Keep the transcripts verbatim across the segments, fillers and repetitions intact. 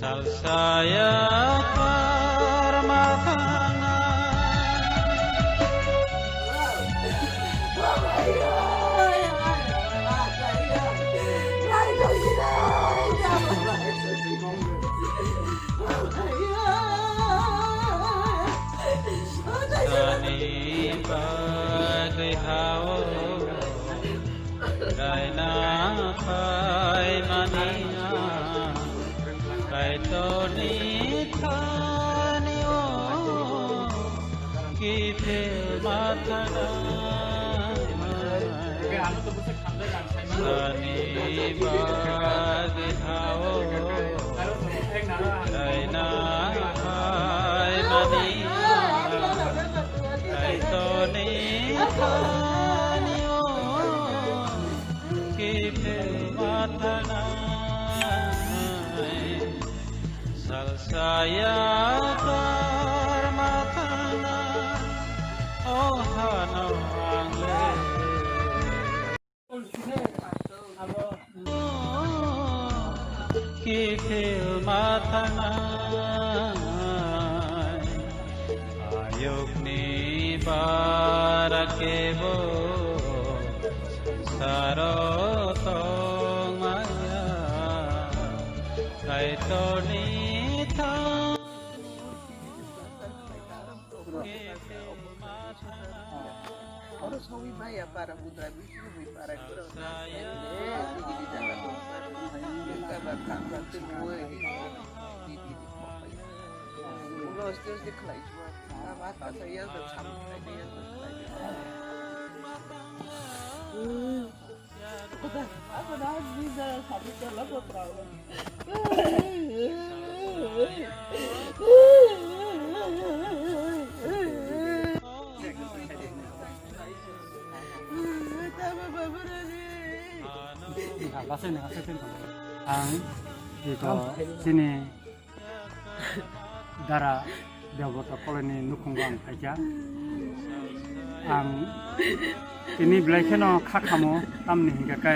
Salsaya parmatana. Sani bagwi hao. Raina phaimani ang Kaitorni thani o kiphil mathana. Sani bagwi hao raina phaimani ang Kaitorni thani o kiphil mathana. Salsaya parmatana, o hano ang le. Kiphil mathana, ayukni bara kebo saro tongmaya, Kaitorni thang. Oro sawi maya para budra bising wi para kuro. Digi di jaga to. Ka ba ka ba tu mui. Digi di. Ulo sti sti khlai jua. Ka ba ka sa ya da sam khlai ya da khlai. Ang ito sini Dara Debota Koloini nukhungo ang phaikha. Ang tini belai kheno kha khamo, tamni hinkha khe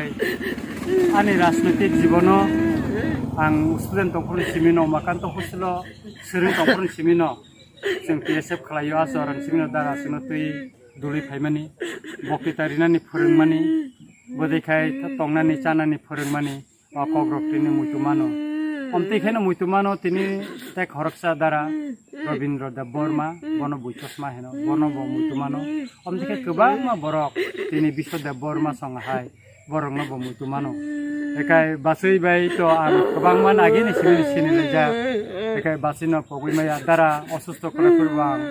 ani rajnoitik jibono ang student tongphuru simino, Umakanta hostel-o swrwng tongphuru simino, chwng T S F khlaio, aswk rang simino dara chwngno twi duli phaimani, boktwita rinani phwrwngmani, bwdwi khai tongnani chanani phwrwngmani, o kokrok tini muitu mano. Omtwi kheno muitu mano tini tei khoroksa dara Robindra Debbarma, bono bui chosma hino, bono bo muitu mano. Omtwi khe kwbangma borok tini Biswa Debbarma song hai, borokno bo muitu mano. Ekai basui bai to ang kwbangma nagini sini sini lijak. Ekai basui no pogwi maya dara osusto kwrwi phuru bo ang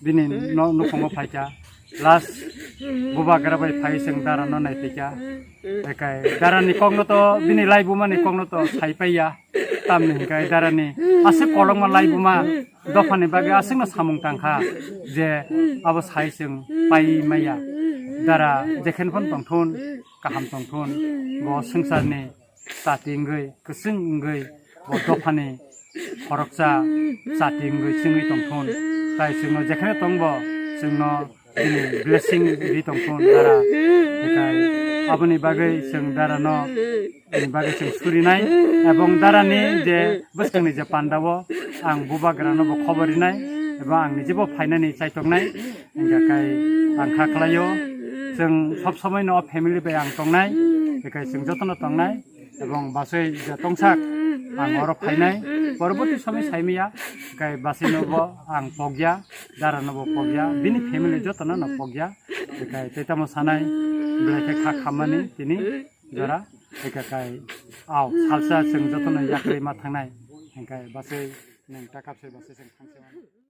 bini no nukhungo phaikha. Last bubagra bai phai chwng dara no nai phaikha. Ekai dara ni kok no to bini laibuma ni kok no to sai paiya. Tamni hinkhe dara ni aswk kolokma laibuma dophani bagwi aswkno samung tangkha je abo sai chwng pai maya. Dara jekhen phano tongthun, kaham tongthun, bo swngcharni chati wngwi, kwchwng wngwi, bo dophani khoroksa chati wngwi chwngwi tongthun. Tai chwngno jekheno tongbo chwngno bini blessing ri tongthun dara. Ekai aboni bagwi chwng darano, bini bagwi chwng surinai, ebong darani je bwskangni je pandao ang bubagrano bo khobor rinai, ebong ang nijebo phainani chaitongnai. Hingkha kai ang kha khlaio, chwng sob somoino o family bai ang tongnai, ekai chwng jotono tongnai. Ebong basui je tongsak ang oro phainai, poroboti somoi saimaya, kai basui no bo ang pokya, dara no bo pokya, bini family joto no no pokya, kai tei tamo sanai, Belai khe kha khammani tini jora, eka kai, au, salsa chwng jotono yakarwi ma thangnai, hingkai basai nwng taka bwsai basai chwng thangse mano.